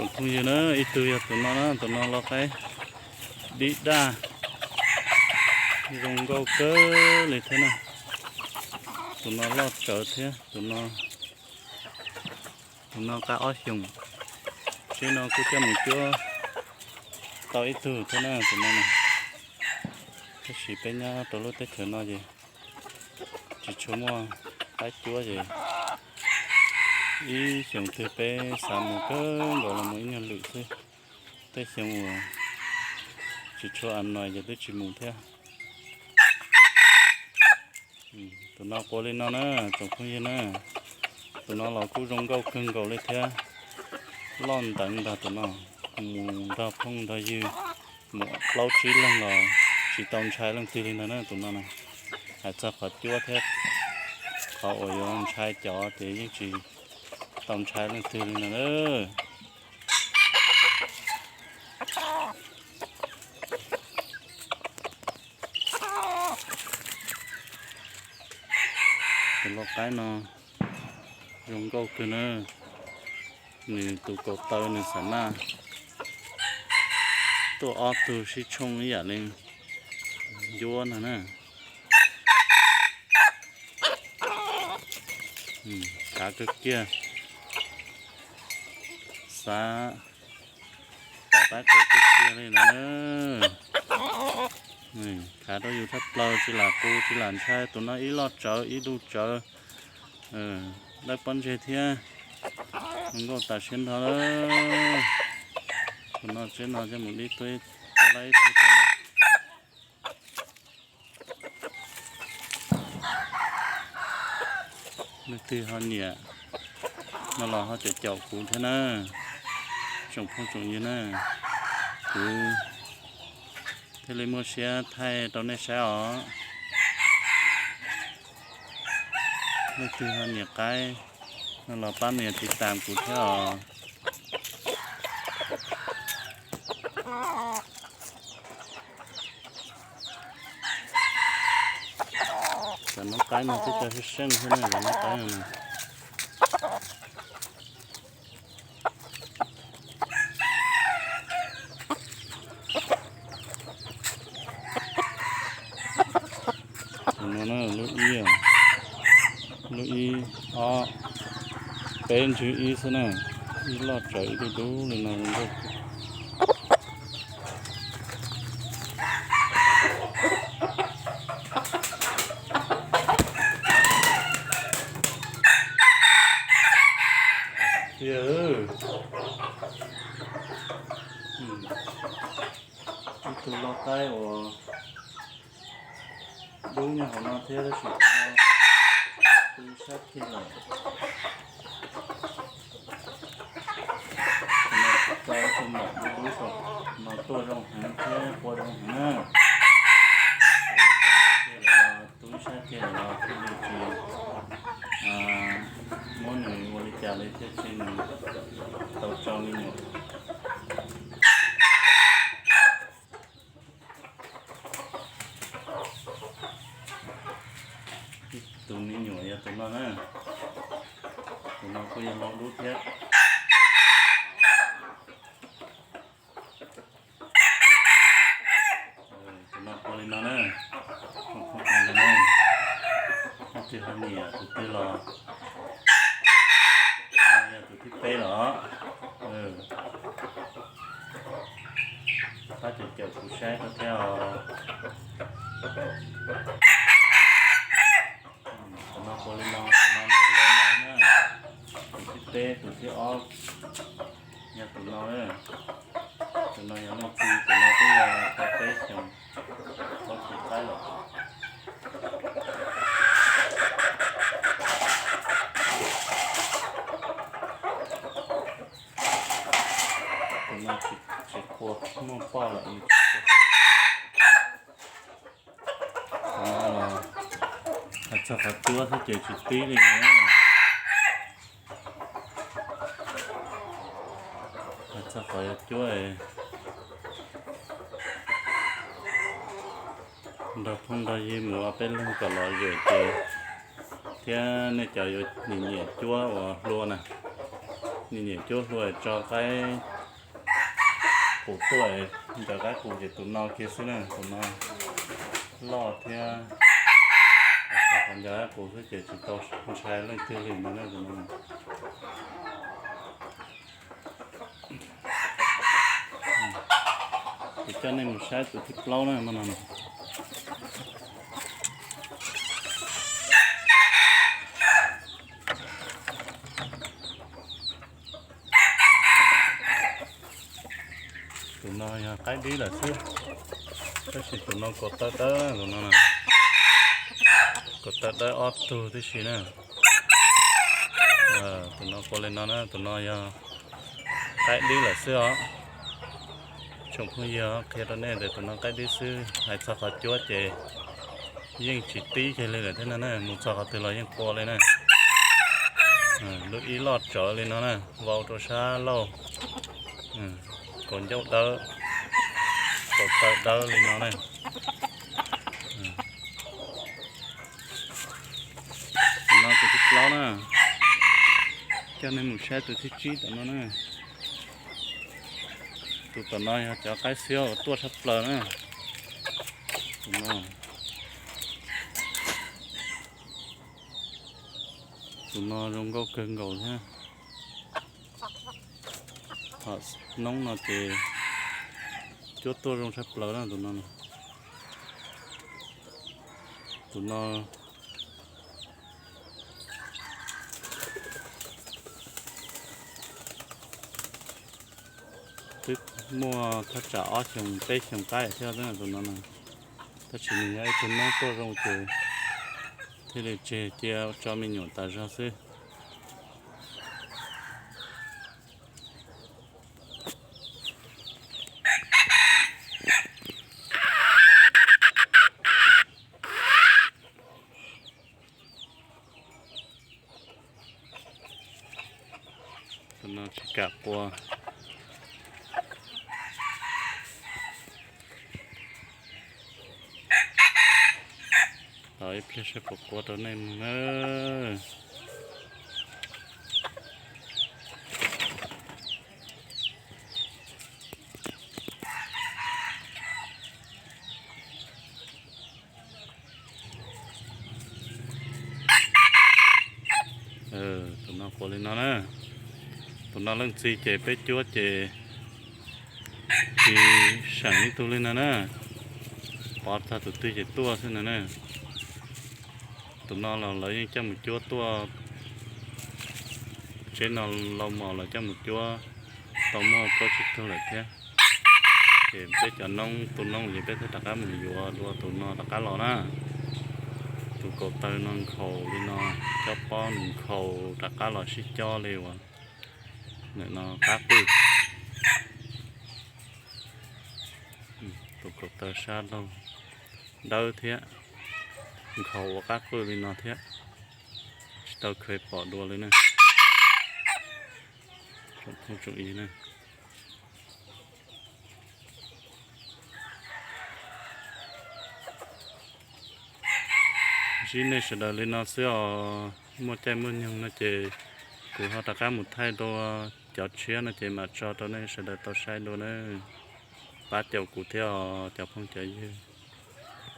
Tsoom phooj ywg na, ib tug yog tus no na, tus no lau qaib dib daj, zoo nkauj kawg li thiab na. Tus no loj tsawv thiab, tus no, tus no qaib ob xyoos, tsev no kuj coj mus cuab tau ib tug thiab na tus no na. Tab sis peb nyob rau lub teb chaws no ces tsis tshua muaj qaib cuab ces ib xyoos twg peb xav mus kawg nkaus los mus ib nyuag lwm xwb. Tej xyoo uas tsis tshua a nois ces twb tsis mus thiab. Tus no qua li no na, tsoom phooj ywg na. Tus no los kuj zoo nkauj kawg nkaus li thiab, loj nteev ntag tus no. Mus nrog phooj nrog ywg mus plaub tsib leeg los tsis tau ntshai leej twg li ntag na tus no na. Hais txog qhov cuab thiab qhov uas yuav ntshai cov ces yeej tsis tau ntshai leej twg li ntag na. Tus lau qaib no zoo nkauj kawg na. Nws tus kaus taw nws xam maj tuaj ob tug sib tshooj ib yam li ncuab no na. Khav kawg kiag, xav tom qaib qus kawg kiag li no na. Khav rau yus thaj plaws tsis lam qus tsis lam ntshai, tus no ib loj tsawv ib lub tsawv, dawb pob ntseg thiab. Zoo nkauj tas siab ntho lawm. Tus no tsev no coj mus dib tub, tau laib ib tug tau lawm. Leej twg ho nyiam no los ho caum caum kuv thiab na, tsoom phooj tsoom ywg na, kuv thiaj li muaj siab thaij rau nej saib os. Leej twg ho nyiam qaib no los pab nias tiv tas kuv thiab os. Cov noob qaib no twb cog seej seej thiab na, cov noob qaib no na. Tus no na, lub ib, lub ib, ob, peb ntswg ib xwb na, ib loj tsawv ib dub dub li no zoo nkauj. Tiag, ib tug lau qaib uas dub nyob hauv no thiab tab sis tub sab kiag lawm. Tus no tsis tau tus maum dub dub, tus no tuaj zoo heev thiab qua zoo heev na. Tub sab kiag lawm los thiaj li tsis muab nws ua li cas li thiaj tsis nws tau tso me nyuam. Tus me nyuam yog tus no na, tus no kuj yog hmoob dub thiab. Tus no ua li no na, tus no, leej twg ho nyiam tus twg los, no yog tus thib peb los. Pab caum caum kuv saib rau thiab os. Tus no ua li no, tus no nce loo no na, tus thib peb tus thib ob yog tus no. Tus no yog leej txiv, tus no twb yog tau peb xyoos, tau tus qaib lawm. Tus no tsis qua, muaj poj lawm. Tus no los hais txog qhov cuab thiab ces tsis tib li na. Hais txog qhov yuav cuab, nrog phooj nrog ywg mus ob peb leeg kom los zwm ces, thiab nej cov yuav nyiam nyiam cuab uas hlua na, Nyiam nyiam cuab hlua tso qaib qus tuaj, ncaws qaib qus ces tus no kiag xwb na, tus no loj thiab. Qhov ncaws qaib qus xwb ces tsis tau ntshai leej twg li ntag na tus no. Kuv coj nej mus saib tus thib plaub na no. Tus no yog qaib dib lawm xwb, tab sis tus no kuv taw dawb, tus no, kuv taw dawb ob tug tib si na. Tus no ua li no na, tus no yog qaib dib lawm xwb os. Tsoom phooj ywg qhia rau nej tias tus no qaib dib xwb, hais txog qhov cuab ces yeej tsis tib kiag li lawm thiab no na, mus txog qhov twg los yeej qua li na. Lub ib loj tsawv li no na, vau rau sab laug, kaus ncauj dawb, kaus taw dawb li no na. Tus no tus thib plaub na, coj nej mus saib tus thib tsib tom no na. Tus tom no yog cov qaib xiab uas tuaj tshaj plaws na. Tus no, tus no zoo nkauj kawg nkaus thiab. Ho noob no ces cuab tuaj zoo tshaj plaws na tus no. Tus no twb muaj thaj tsam ob xyoos peb xyoos qaib thiab tus no, tab sis nws yog ib tug noob tuaj zoo ces thiaj li tseg cia tso me nyuam tas zog xwb. Tus no tsis kam qua. Tos ib pliag saib puas qua rau nej mus na. Tus no qua li no na. Tus no leej txiv ces peb cuab ces tsis seem ib tug li no na. Pov txog tus twg ces tuaj xwb no na. Tus no los lawv yeej coj mus cuab tuaj, tsev no lau mos lawv coj mus cuab tau muaj plaub tsib tug lawm thiab. Ces peb cov noob tu noob ces peb thiaj rov qab mus yuav dua tus no rov qab los na. Tus kaus taw no nkhaus li no, cob pob nws nkhaus rov qab los sib cob li uas nim no qab qwj. Tus kaus taw sab laug dawb thiab, nkhaus ua qab qwj li no thiab, tsis tau kheev pom dua li na. Tsoom phooj tsoom ywg na, ntsib nej sawv daws li no xwb os. Muaj caij muaj nyoog no ces kuv ho rov qab mus thaij dua cov tshiab no ces mam tso rau nej sawv daws tau saib dua na. Pab caum kuv thiab os cov phooj cov ywg.